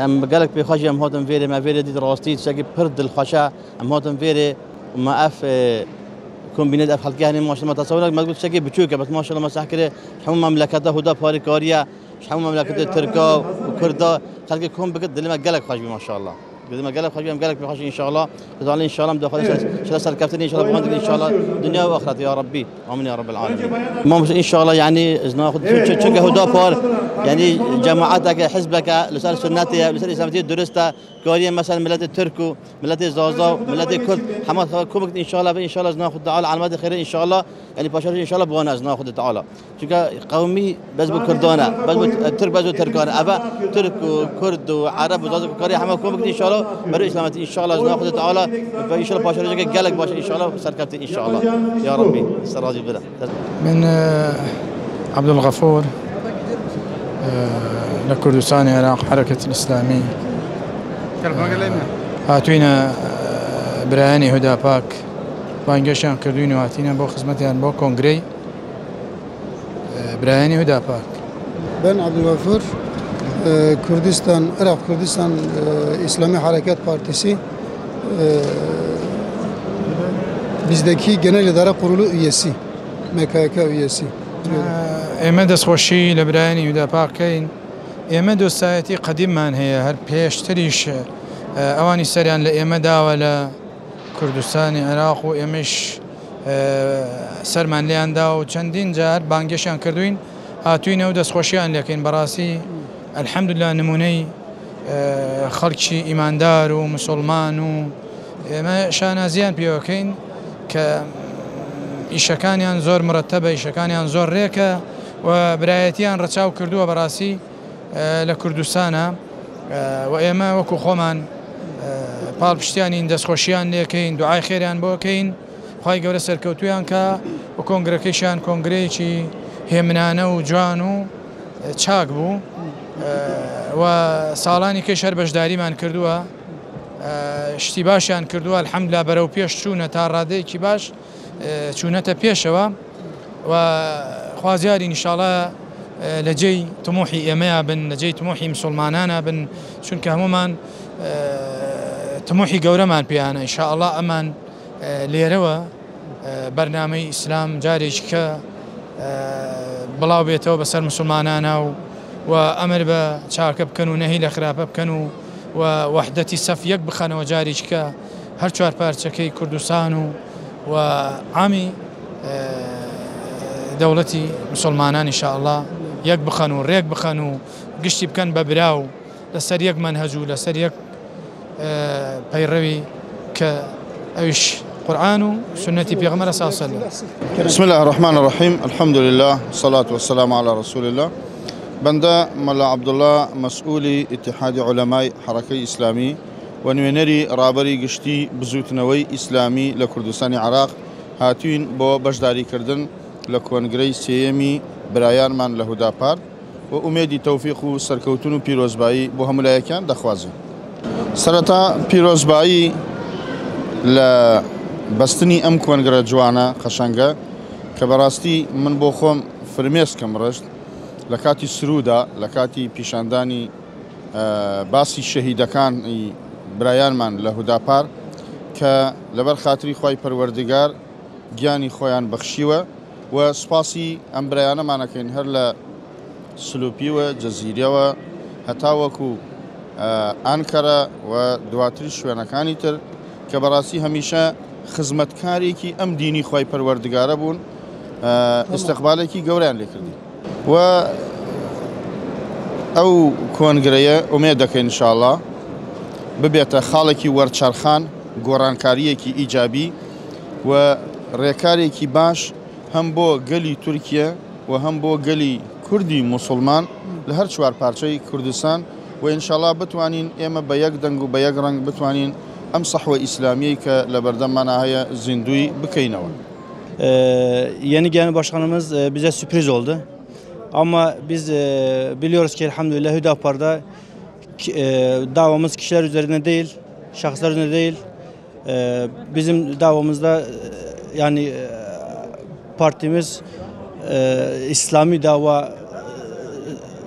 ئەم گەلەک پێ خوەشی ئەم هاتم ڤێرێ مە ڤێرێ دیت ڕاستی تشتێکی پر دڵخوەشە ئەم هاتم ڤێرێ ما ئەف کۆمبینێت ئەف خەڵکی هەنێ ماشەڵڵا تەسەور مە گوت تشتێکی بچووکە بەس ماشەڵڵا مەسەح کرێ هەموو مەملەکەتە هودا پاریکاریە هەموو مەملەکەتە ترکا و کوردا خەڵکی کۆم بکرد دلمە گەلەک خوەش بی ماشەڵڵا دلمە گەلەک خوەش بی ئەم گەلەک پێ خوەش ئینشاءاللە دەزانین ئینشاءاللە دەخوازم شە سەرکەفتن ئینشاءاللە بۆ هەندێک ئینشاءاللە دنیا و ئاخرەت یا ربی آمين يا رب العالمين. ما ان شاء الله يعني ناخذ چونکە هودا پار يعني جماعتك حزبك لسر سنتي لسر اسلامتي درسته كاريه مثلا ملت ترك و ملت زازا ملت كرد حما كومك ان شاء الله ان شاء الله ناخذ تعالى علامات خير ان شاء الله يعني باشر ان شاء الله بوانا ناخذ تعالى چونکە قومي بس بكردانه بس ترك بس تركانه ابا ترك وكرد وعرب وزازا كاريه حما كومك ان شاء الله برو اسلامتي ان شاء الله ناخذ تعالى ان شاء الله باشر قالك باش ان شاء الله سركبت ان شاء الله يا ربي سراجي بلا. من عبد الغفور لە کوردستانی عێراق حرکەت ئیسلامی هاتوینە برایانی هودا پاک بانگێشیان کردوین و هاتینە بۆ خزمەتیان بۆ کۆنگرەی برایانی هودا پاک. Ben Abdülgafur, Kürdistan, Irak Kürdistan İslami Hareket Partisi bizdeki Genel İdare Kurulu üyesi, MKYK üyesi. ئێمە دەستخۆشی لە برایانی هودا پاکەین. ئێمە دۆستایەتی قەدیممان هەیە، هەر پێشتریش ئەوانی سەریان لە ئێمە داوە لە کوردستانی عێراق و ئێمەش سەرمان لێیان دا و چەندین جار بانگێشیان کردوین هاتوینە و دەستخۆشیان لێکەین. بەڕاستی الحەمدلله نمونەی خەڵکی ئیماندار و مسلمان و ئێمە شانازیان پێوەکەین کە ئیشەکانیان زۆر مرەتەبە، ئیشەکانیان زۆر ڕێکە و برایەتیان ڕەچاو کردووە بەڕاستی لە کوردستانە و ئێمە وەکو خۆمان پاڵپشتیانین، دەستخۆشیان لێکەین، دوعای خێریان بۆکەین، خوای گەورە سەرکەوتویان کە و کۆنگرەکەیشیان کۆنگرەیەکی هێمنانە و جوان و چاک بوو و ساڵانی کەش هەر بەشداریمان کردووە، شتی باشیان کردووە، الحەمدلله بەرەو پێش چوونە تا ڕادەیەکی باش چوونەتە پێشەوە و خوازیاری ئینشاءڵڵا لە جێی تموحی ئێمەیا بن، لە جێی تموحی مسلمانانە بن، چونکە هەمومان تموحی گەورەمان پێیانە. ئینشاءڵڵا ئەمان لێرەوە بەرنامەی ئیسلام جارێکی کە بڵاو بێتەوە بەسەر مسلمانانە و ئەمر بە چاکە بکەن و نەهی لە خراپە بکەن و وەحدەتی سەف یەک بخەنەوە جارێکی کە هەر چوار پارچەکەی کوردستان و عامی دەوڵەتی مسلمانان ئینشاءڵڵا یەک بخەن و ڕێک بخەن و گشتی بکەن بە برا و لەسەر یەک مەنهەج و لەسەر یەک پەیڕەوی کە ئەویش قورآن و سنەتی پێغەمبەر صلی الله علیه وسلم. بسم الله الرحمن الرحیم الحمد لله الصلاة والسلام على رسول الله. بەندە مەلا عەبدوڵڵا مەسئولی ئیتیحادی عولەمای حەرەکەی ئیسلامی و نوێنەری ڕابەری گشتی بزووتنەوەی ئیسلامی لە کوردستانی عێراق هاتوین بۆ بەشداریکردن لە کۆنگرەی سێیەمی برایانمان لە هوداپار و ئومێدی تەوفیق و سەرکەوتن و پیرۆزبایی بۆ هەموو لایەکیان دەخوازین. سەرەتا پیرۆزبایی لە بەستنی ئەم کۆنگرە جوانە قەشەنگە کە بەڕاستی من بۆ خۆم فرمێسکم ڕشت لە کاتی سرودا، لە کاتی پیشاندانی باسی شەهیدەکانی برایانمان لە هوداپار کە لەبەر خاتری خوای پەروەردگار گیانی خۆیان بەخشیوە و سوپاسی ئەم برایانەمانەکەین هەر لە سلوپی و جەزیرەوە هەتاوەکو ئانکەرە و دواتری شوێنەکانی تر کە بەڕاستی هەمیشە خزمەتکارێکی ئەم دینی خوای پەروەردگارە بوون، ئیستقبالێکی گەورەیان لێکردین و ئەو کۆنگرەیە ئومێد دەکەین ئینشاءڵڵا ببێتە خاڵێکی وەرچەرخان، گۆڕانکاریەکی ئیجابی و ڕێکارێکی باش هەم بۆ گەلی تورکیا و هەم بۆ گەلی کوردی مسلمان لە هەر چوار پارچەی کوردستان و ئینشاءڵڵا بتوانین ئێمە بە یەک دەنگ و بە یەک ڕەنگ بتوانین ئەم سەحوە ئیسلامیەی کە لە بەردەممانە هەیە زیندووی بکەینەوە. Yeni genel başkanımız bize sürpriz oldu. Ama biz biliyoruz ki elhamdülillah Hüdapar'da davamız kişiler üzerine değil, şahıslar üzerine değil. Bizim davamızda yani partimiz İslami dava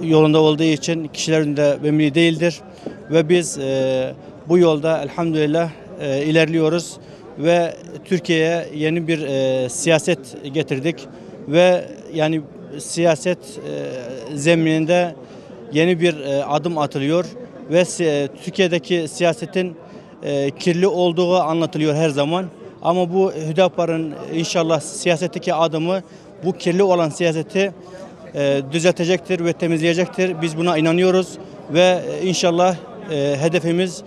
yolunda olduğu için kişilerin de memnun değildir. Ve biz e, bu yolda elhamdülillah e, ilerliyoruz ve Türkiye'ye yeni bir e, siyaset getirdik ve yani siyaset e, zemininde yeni bir e, adım atılıyor ve si- Türkiye'deki siyasetin e, kirli olduğu anlatılıyor her zaman. Ama bu Hüdapar'ın inşallah siyasetteki adımı bu kirli olan siyaseti e, düzeltecektir ve temizleyecektir. Biz buna inanıyoruz ve e, inşallah e, hedefimiz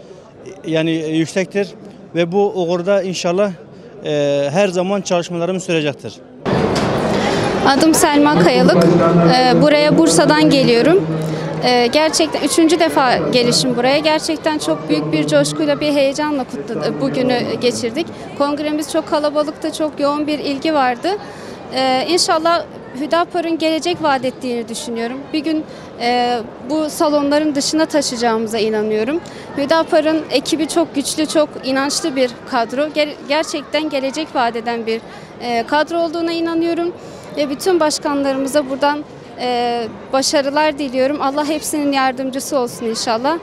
e, yani e, yüksektir ve bu uğurda inşallah e, her zaman çalışmalarımız sürecektir. Adım Selma Kayalık. Ee, Buraya Bursa'dan geliyorum. Ee, Gerçekten üçüncü defa gelişim buraya. Gerçekten çok büyük bir coşkuyla, bir heyecanla kutladı, bugünü geçirdik. Kongremiz çok kalabalıktı, çok yoğun bir ilgi vardı. Ee, İnşallah Hüdapar'ın gelecek vaat ettiğini düşünüyorum. Bir gün e, bu salonların dışına taşıyacağımıza inanıyorum. Hüdapar'ın ekibi çok güçlü, çok inançlı bir kadro. Gerçekten gelecek vaat eden bir e, kadro olduğuna inanıyorum. Ve bütün başkanlarımıza buradan e, başarılar diliyorum. Allah hepsinin yardımcısı olsun inşallah.